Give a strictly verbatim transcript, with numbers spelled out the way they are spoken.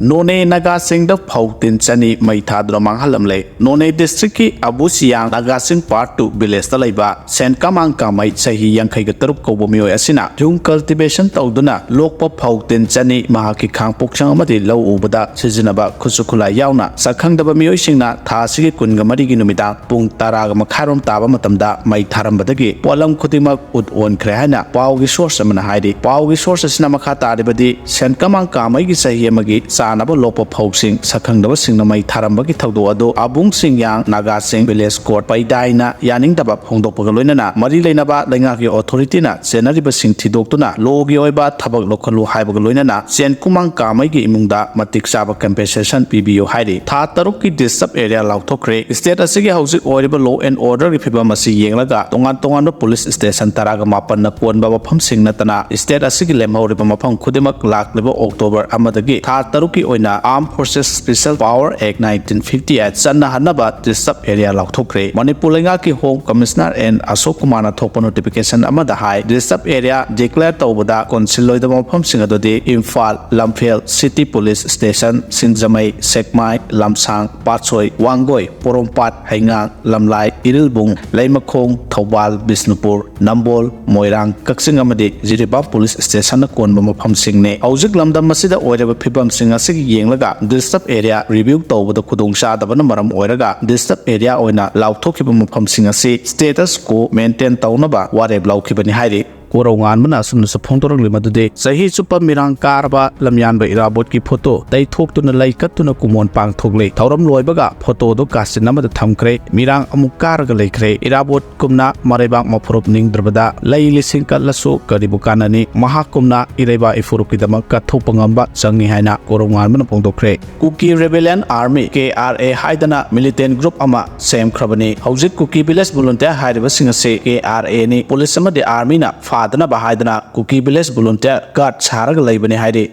ꯅꯣꯅꯦ ꯅꯥꯒꯥꯁꯤꯡꯗ ꯐꯧ ꯇꯤꯟ ꯆꯅꯤ ꯃꯩ ꯊꯥꯗꯨꯅ ꯃꯥꯡꯍꯜꯂꯝꯂꯦ꯫ ꯅꯣꯅꯦ districtꯀꯤ ꯑꯕꯨꯁꯤꯌꯥꯡ ꯅꯥꯒꯥꯁꯤꯡ part two villageꯇ ꯂꯩꯕ ꯁꯦꯟꯀꯃꯥꯡ ꯀꯥꯃꯩ ꯆꯍꯤ ꯌꯥꯡꯈꯩꯒ ꯇꯔꯨꯛ ꯀꯧꯕ ꯃꯤꯑꯣꯏ ꯑꯁꯤꯅ ꯌꯨꯝ cultivation ꯇꯧꯗꯨꯅ ꯂꯣꯛꯄ ꯐꯧ ꯇꯤꯟ ꯆꯅꯤ, ꯃꯍꯥꯛꯀꯤ ꯈꯥꯡ ꯄꯣꯛꯁꯪ ꯑꯃꯗꯤ ꯂꯧ ꯎꯕꯗ ꯁꯤꯖꯤꯟꯅꯕ ꯈꯨꯠꯁꯨ ꯈꯨꯠꯂꯥꯏ ꯌꯥꯎꯅ ꯁꯛꯈꯪꯗꯕ ꯃꯤꯑꯣꯏꯁꯤꯡꯅ ꯊꯥ ꯑꯁꯤꯒꯤ ꯀꯨꯟꯒ ꯃꯔꯤꯒꯤ ꯅꯨꯃꯤꯗꯥꯡ ꯄꯨꯡ ꯇꯔꯥꯒ ꯃꯈꯥꯏꯔꯣꯝ ꯇꯥꯕ ꯃꯇꯝꯗ ꯃꯩ ꯊꯥꯔꯝꯕꯗꯒꯤ ꯄꯣꯠꯂꯝ ꯈꯨꯗꯤꯡꯃꯛ ꯎꯠ ꯑꯣꯟꯈ꯭ꯔꯦ ꯍꯥꯏꯅ ꯄꯥꯎꯒꯤ source ꯑꯃꯅ ꯍꯥꯏꯔꯤ꯫ ꯄꯥꯎꯒꯤ source ꯑꯁꯤꯅ ꯃꯈꯥ ꯇꯥꯔꯤꯕꯗꯤ, ꯁꯦꯟꯀꯃꯥꯡ ꯀꯥꯃꯩꯒꯤ ꯆꯍꯤ ꯑꯃꯒꯤ ꯆꯥꯅꯕ ꯂꯣꯛꯄ ꯐꯧꯁꯤꯡ ꯁꯛꯈꯪꯗꯕꯁꯤꯡꯅ ꯃꯩ ꯊꯥꯔꯝꯕꯒꯤ ꯊꯧꯗꯣꯛ ꯑꯗꯨ ꯑꯕꯨꯡꯁꯤꯡ ꯌꯥꯡ ꯅꯥꯒꯥꯁꯤꯡ village court ꯄꯩꯗꯥꯏꯅ ꯌꯥꯅꯤꯡꯗꯕ ꯐꯣꯡꯗꯣꯛꯄꯒ ꯂꯣꯏꯅꯅ ꯃꯔꯤ ꯂꯩꯅꯕ ꯂꯩꯉꯥꯛꯀꯤ authorityꯅ ꯆꯦꯟꯅꯔꯤꯕꯁꯤꯡ ꯊꯤꯗꯣꯛꯇꯨꯅ lawꯒꯤ ꯑꯣꯏꯕ ꯊꯕꯛ ꯂꯧꯈꯠꯂꯨ ꯍꯥꯏꯕꯒ ꯂꯣꯏꯅꯅ ꯁꯦꯟꯀꯃꯥꯡ ꯀꯥꯃꯩꯒꯤ ꯏꯃꯨꯡꯗ ꯃꯇꯤꯛ ꯆꯥꯕ compensation ꯄꯤꯕꯤꯌꯨ ꯍꯥꯏꯔꯤ꯫ ꯊꯥ ꯇꯔꯨꯛꯀꯤ disturb area ꯂꯥꯎꯊꯣꯛꯈ꯭ꯔꯦ꯫ State ꯑꯁꯤꯒꯤ ꯍꯧꯖꯤꯛ ꯑꯣꯏꯔꯤꯕ law and orderꯒꯤ ꯐꯤꯕꯝ ꯑꯁꯤ ꯌꯦꯡꯂꯒ ꯇꯣꯉꯥꯟ ꯇꯣꯉꯥꯟꯕ police station ꯇꯔꯥꯒ ꯃꯥꯄꯟꯅ ꯀꯣꯟꯕ ꯃꯐꯝꯁꯤꯡ ꯅꯠꯇꯅ state ꯑꯁꯤꯒꯤ ꯂꯦꯝꯍꯧꯔꯤꯕ ꯃꯐꯝ ꯈꯨꯗꯤꯡꯃꯛ ꯂꯥꯛꯂꯤꯕ October ꯑꯃꯗꯒꯤ ꯊꯥ ꯇꯔꯨꯛꯀꯤ ꯑꯣꯏꯅ Armed Forces Special Power Act nineteen fifty eight ꯆꯠꯅꯍꯟꯅꯕ disturb area ꯂꯥꯎꯊꯣꯛꯈ꯭ꯔꯦ꯫ Manipur ꯂꯩꯉꯥꯛꯀꯤ Home Commissioner N ꯑꯁꯣꯛ ꯀꯨꯃꯥꯔꯅ ꯊꯣꯛꯄ notification ꯑꯃꯗ ꯍꯥꯏ, disturb area declare ꯇꯧꯕꯗ ꯀꯣꯟꯁꯤꯜꯂꯣꯏꯗꯕ ꯃꯐꯝꯁꯤꯡ ꯑꯗꯨꯗꯤ ꯏꯝꯐꯥꯜ, ꯂꯝꯐꯦꯜ, City Police Station, ꯁꯤꯡꯖꯃꯩ, ꯁꯦꯛꯃꯥꯏ, ꯂꯝꯁꯥꯡ, ꯄꯥꯠꯁꯣꯏ, ꯋꯥꯡꯒꯣꯏ, ꯄꯣꯔꯣꯝꯄꯥꯠ, ꯍꯩꯉꯥꯡ, ꯂꯝꯂꯥꯏ, ꯏꯔꯤꯜꯕꯨꯡ, ꯂꯩꯃꯈꯣꯡ, ꯊꯧꯕꯥꯜ, ꯕꯤꯁꯅꯨꯄꯨꯔ, ꯅꯝꯕꯣꯜ, ꯃꯣꯏꯔꯥꯡ, ꯀꯛꯆꯤꯡ ꯑꯃꯗꯤ ꯖꯤꯔꯤꯕꯥꯝ police stationꯅ ꯀꯣꯟꯕ ꯃꯐꯝꯁꯤꯡꯅꯤ꯫ ꯍꯧꯖꯤꯛ ꯂꯝꯗꯝ ꯑꯁꯤꯗ ꯑꯣꯏꯔꯤꯕ ꯐꯤꯕꯝꯁꯤꯡ ꯑꯁꯤꯒꯤ ꯌꯦꯡꯂꯒ disturb area review ꯇꯧꯕꯗ ꯈꯨꯗꯣꯡꯆꯥꯗꯕꯅ ꯃꯔꯝ ꯑꯣꯏꯔꯒ disturb area ꯑꯣꯏꯅ ꯂꯥꯎꯊꯣꯛꯈꯤꯕ ꯃꯐꯝꯁꯤꯡ ꯑꯁꯤ status quo maintain ꯇꯧꯅꯕ ꯋꯥꯔꯦꯞ ꯂꯧꯈꯤꯕꯅꯤ ꯍꯥꯏꯔꯤ꯫ ꯀꯣꯔꯧꯉꯥꯟꯕꯅ ꯑꯁꯨꯝꯅꯁꯨ ꯐꯣꯡꯗꯣꯔꯛꯂꯤ ꯃꯗꯨꯗꯤ, ꯆꯍꯤ ꯆꯨꯞꯄ ꯃꯤꯔꯥꯡ ꯀꯥꯔꯕ ꯂꯝꯌꯥꯟꯕ ꯏꯔꯥꯕꯣꯠꯀꯤ photo ꯇꯩꯊꯣꯛꯇꯨꯅ ꯂꯩ ꯀꯠꯇꯨꯅ ꯀꯨꯃꯣꯟ ꯄꯥꯡꯊꯣꯛꯂꯤ꯫ ꯊꯧꯔꯝ ꯂꯣꯏꯕꯒ photoꯗꯨ ꯀꯥꯆꯤꯟ ꯑꯃꯗ ꯊꯝꯈ꯭ꯔꯦ꯫ ꯃꯤꯔꯥꯡ ꯑꯃꯨꯛ ꯀꯥꯔꯒ ꯂꯩꯈ꯭ꯔꯦ꯫ ꯏꯔꯥꯕꯣꯠ ꯀꯨꯝꯅ ꯃꯔꯩꯕꯥꯛ ꯃꯐꯨꯔꯨꯞ ꯅꯤꯡꯗ꯭ꯔꯕꯗ ꯂꯩ ꯂꯤꯁꯤꯡ ꯀꯠꯂꯁꯨ ꯀꯔꯤꯕꯨ ꯀꯥꯟꯅꯅꯤ? ꯃꯍꯥꯛꯀꯨꯝꯅ ꯏꯔꯩꯕꯥꯛ ꯏꯐꯨꯔꯨꯞꯀꯤꯗꯃꯛ ꯀꯠꯊꯣꯛꯄ ꯉꯝꯕ ꯆꯪꯏ ꯍꯥꯏꯅ ꯀꯣꯔꯧꯉꯥꯟꯕꯅ ꯐꯣꯡꯗꯣꯛꯈ꯭ꯔꯦ꯫ Kuki Rebellion Army, K R A ꯍꯥꯏꯗꯅ militant group ꯑꯃ ꯁꯦꯝꯈ꯭ꯔꯕꯅꯤ꯫ ꯍꯧꯖꯤꯛ Kuki Village Volunteer ꯍꯥꯏꯔꯤꯕꯁꯤꯡ ꯑꯁꯤ K R Aꯅꯤ꯫ Police ꯑꯃꯗꯤ Armyꯅ ꯐꯥꯗꯅꯕ ꯍꯥꯏꯗꯅ Kuki Village Volunteer guard ꯁꯥꯔꯒ ꯂꯩꯕꯅꯤ ꯍꯥꯏꯔꯤ꯫